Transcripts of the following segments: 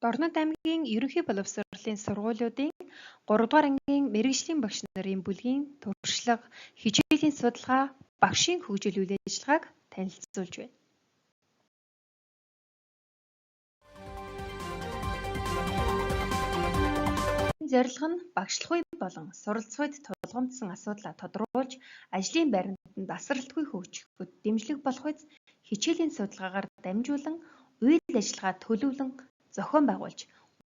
Дорнод аймгийн ерөнхий боловсролын сургуулиудын 3 дугаар ангийн мэргэжлийн багш нарын бүлгийн туршлага, хичээлийн судалгаа, багшийн хөгжил үйл ажиллагааг танилцуулж байна. Зорилго нь багшлах үе болон суралцах үед тулгамдсан асуудлаа тодруулж, ажлын байранд нь дасралтгүй хөгжихэд дэмжлэг болох биз хичээлийн судалгаагаар дамжуулан үйл ажиллагаа төлөвлөн зохион байгуулж,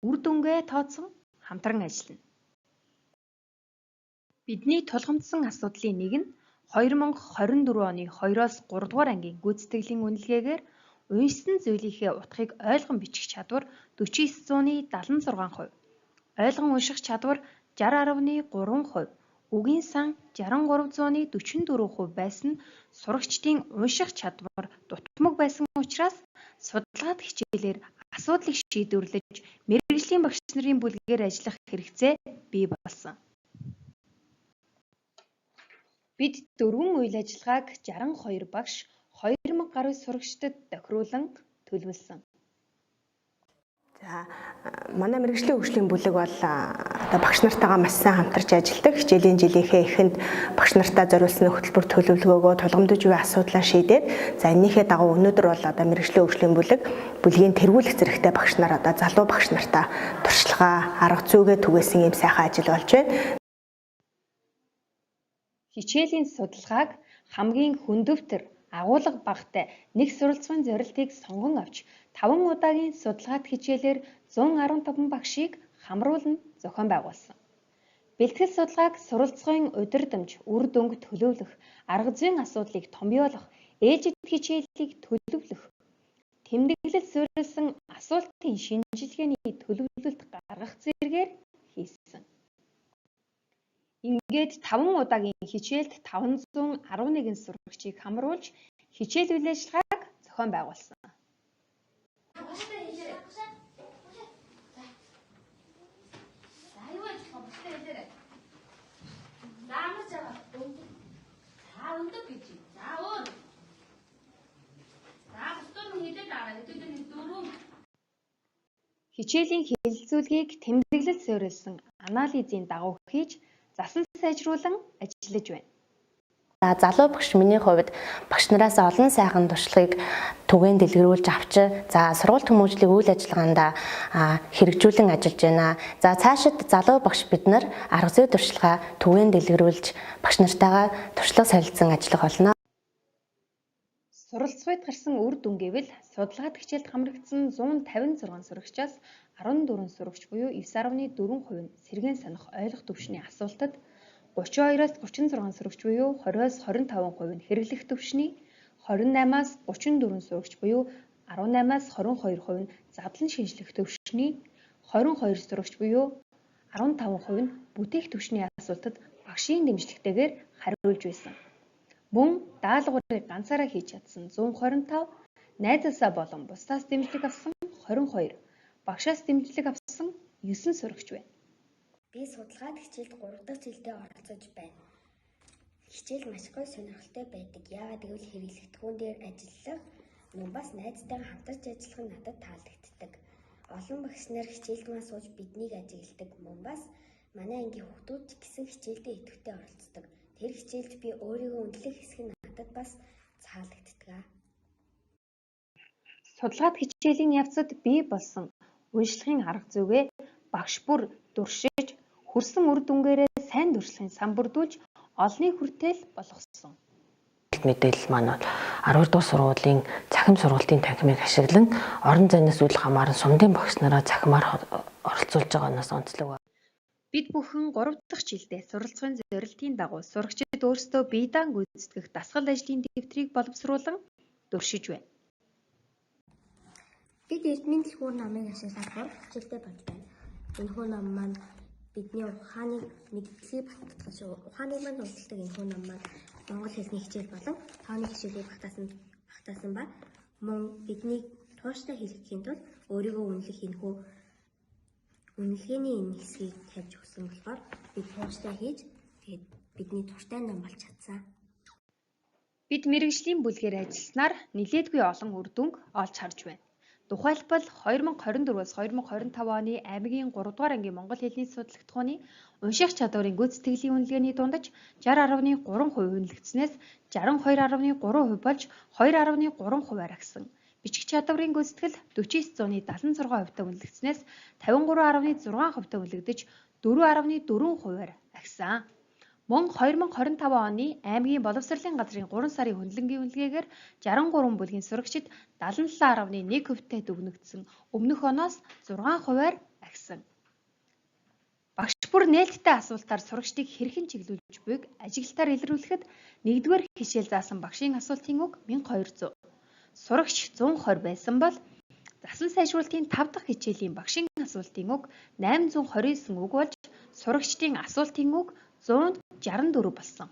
үр дүнгээ тооцон хамтран ажиллана. Бидний тулгамдсан асуудлын нэг нь 2024 оны 2-оос 3 дугаар ангийн гүйцэтгэлийн үнэлгээгээр уншсан зүйлийнхээ утгыг ойлгон бичих чадвар 49.76%, ойлгон унших чадвар 60.3%, үгийн сан 63.44% байсан нь сурагчдын унших чадвар дутмаг байсан учраас судалгаат хичээлээр асуудлыг шийдвэрлэж, мэргэжлийн багш нарын бүлгээр ажиллах хэрэгцээ бий болсон. Бид дөрвөн үйл ажиллагааг 62 багш 2000 гаруй сурагчдад тохируулан төлөвлөсөн. За, манай мэргэжлийн хөгжлийн бүлэг бол одоо багш нартайгаа маш сайн хамтарч ажилладаг. Хичээлийн жилийнхээ эхэнд багш нартаа зориулсан хөтөлбөр төлөвлөгөөгөө тулгамдж буй асуудлаа шийдээд, за энэнийхээ дагуу өнөөдөр бол одоо мэргэжлийн хөгжлийн бүлэг бүлгийн тэргүүлэх зэрэгтэй багш нар одоо залуу багш нартаа туршлага, арга зүйгээ түгээсэн юм сайхан ажил болж байна. Хичээлийн судалгааг хамгийн хөндөвтөр агуулга багатай нэг суралцахын зорилтыг сонгон авч 5 удаагийн судалгаат хичээлээр 115 багшийг хамруулан зохион байгуулсан. Бэлтгэл судалгааг суралцахын удирдамж, үр дүнг төлөвлөх, арга зүйн асуудлыг томьёолох, ээлжит хичээлийг төлөвлөх, тэмдэглэл суурилсан асуултын шинжилгээний төлөвлөлт гаргах зэргээр хийсэн. Ингээд 5 удаагийн хичээлд 511 сурагчийг хамруулж хичээл үйл ажиллагааг зохион байгуулсан. Хичээлийн хэлэлцүүлгийг тэмдэглэл суурилсан анализын дагуу хийж, засан сайжруулан ажиллаж байна. За, залуу багш миний хувьд багш нараас олон сайхан туршлагыг түгээн дэлгэрүүлж авч, за сургууль хүмүүжлийг үйл ажиллагаанд хэрэгжүүлэн ажиллаж байна. За, цаашид залуу багш бид нар арга зүй туршлагаа түгээн дэлгэрүүлж багш нартайгаа туршлага солилцсон ажиллах болно. Суралцахад гарсан үр дүн гэвэл судалгаат хичээлд хамрагдсан 156 сурагчаас 14 сурагч буюу 9.4% нь сэргээн санах ойлгох түвшний асуултад, 32-оос 36 сурагч буюу 20-оос 25% нь хэрэглэх түвшний, 28-аас 34 сурагч буюу 18-аас 22% нь задлан шинжлэх түвшний, 22 сурагч буюу 15% нь бүтээх түвшний асуултад багшийн дэмжлэгтэйгээр хариулж байсан. Мөн даалгаврыг ганцаараа хийж чадсан 125, найзаасаа болон бусдаас дэмжлэг авсан 22, багшаас дэмжлэг авсан 9 сурагч байна. Би судалгаат хичээлд 3 дахь жилдээ оролцож байна. Хичээл маш гоё сонирхолтой байдаг. Яагаад гэвэл хэрэглэгдэхүүн дээр ажиллах, мөн бас найзтайгаа хамтарч ажиллах нь надад таалагддаг. Олон багш нар хичээлд маань сууж биднийг ажигладаг. Мөн бас манай ангийн хүүхдүүд ч гэсэн хичээлдээ идэвхтэй оролцдог. Тэр хичээлд би өөрийгөө үнэлэх хэсэг нь надад бас таалагддаг. Судалгаат хичээлийн явцад бий болсон уншлагын арга зүйгээ багш бүр туршиж, хүрсэн үр дүнгээрээ сайн туршлагын сан бүрдүүлж олонний хүртэл болгосон. Мэдээлэл маань бол 12 дугаар сургуулийн цахим сургалтын танхимыг ашиглан орон зайнаас үл хамааран сумдын багш нараа цахимаар оролцуулж байгаанаас онцлог. Бид бүхэн 3 дахь жилдээ суралцахын зорилтын дагуу сурагчид өөрсдөө бие даан гүйцэтгэх дасгал ажлын дэвтрийг боловсруулан туршиж байна. Бид Эрдмийн дэлгүүр номыг ашиглаад 3 дахь жилдээ болж байна. Энэхүү ном маань бидний ухааныг мэдлэгийг багтаах ухааныг маань хөгжүүлдэг. Энэхүү ном маань монгол хэлний хичээл болон тооны хичээлийг багтаасан ба мөн бидний тууштай хийлгэхийн тулд өөрийгөө үнэлэх энэхүү үнэлгээний энэ хэсгийг тавьж өгсөн болохоор бид тууштай хийж, тэгээд бидний дуртай ном болж чадсан. Бид мэргэжлийн бүлгээр ажилласнаар нилээдгүй олон үр дүнг олж харж байна. Тухайлбал 2024-аас 2025 оны аймгийн 3 дугаар ангийн монгол хэлний судлагдахууны унших чадварын гүйцэтгэлийн үнэлгээний дундаж 60.3% үнэлэгдсэнээс 62.3% болж 2.3%-аар агсан. Бичих чадварын гүйцэтгэл 49.76%-тай үнэлэгдсэнээс 53.6%-тай үнэлэгдэж 4.4%-аар агсан. Мөн 2025 оны аймгийн боловсролын газрын 3 сарын хөндлөнгийн үнэлгээгээр 63 бүлгийн сурагчид 77.1%-тай дүгнэгдсэн. Өмнөх оноос 6%-аар агсан. Багш бүр нээлттэй асуултаар сурагчдыг хэрхэн чиглүүлж буйг ажиглалтаар илрүүлэхэд 1-р хичээл заасан багшийн асуултын үг 1200. Сурагч 120 байсан бол засан сайжруулалтын 5 дахь хичээлийн багшийн асуултын үг 829 үг болж сурагчдын асуултын үг 164 болсон.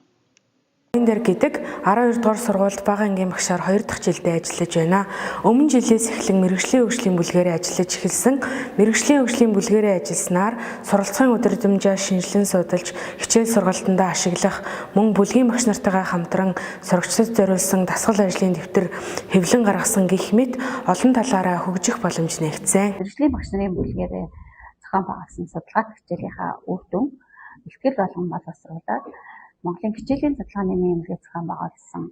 Эндэр гэдэг 12 дугаар сургуульд бага ангийн багшаар 2 дахь жилдээ ажиллаж байна. Өмнө жилээс эхлэн мэргэжлийн хөгжлийн бүлгээрээ ажиллаж эхэлсэн. Мэргэжлийн хөгжлийн бүлгээрээ ажилласнаар суралцахын өдөрдмжөө шинжилэн судалж, хичээл сургалтандаа ашиглах, мөн бүлгийн багш нартайгаа хамтран сурагчдад зориулсан дасгал ажлын дэвтэр хэвлэн гаргасан гэх мэт олон талаараа хөгжих боломж нээгдсэн. Мэргэжлийн багш нарын бүлгээрээ зохион байгуулсан судалгаа хичээлийнхаа үр дүн ихтгэл болгон боловсруулад Монголын хичээлийн судалгааны нийгэмлэгээ зохион байгуулсан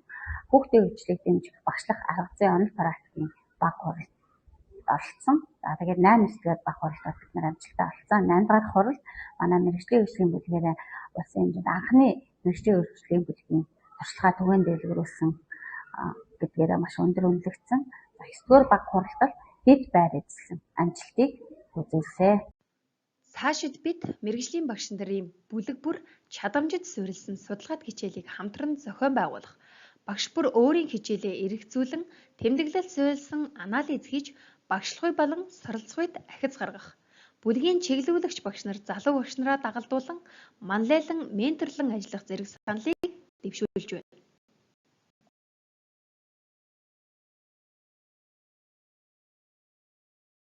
хүүхдийн хөгжлийг дэмжих багшлах арга зүйн онол практикийн баг хуралд оролцсон. За тэгээд 8 9 дугаар баг хуралдаар бид нар амжилттай оролцсон. 8 дугаар хуралд манай мэргэжлийн хөгжлийн бүлгээрээ улсын хэмжээнд анхны мэргэжлийн хөгжлийн бүлгийн туршлагаа түгээн дэлгэрүүлсэн гэдгээрээ маш өндөр үнэлэгдсэн. За 9 дугаар баг хуралд хэд байр эзэлсэн амжилтыг үзүүлсэн. Цаашид бид мэргэжлийн багш нарын бүлэг бүр чадамжид суурилсан судалгаат хичээлийг хамтран зохион байгуулах, багш бүр өөрийн хичээлээ эргэцүүлэн тэмдэглэл суурилсан анализ хийж багшлах үе болон суралцах үед ахиц гаргах, бүлгийн чиглүүлэгч багш нар залуу багш нараа дагалдуулан манлайлан менторлон ажиллах зэрэг саналыг дэвшүүлж байна.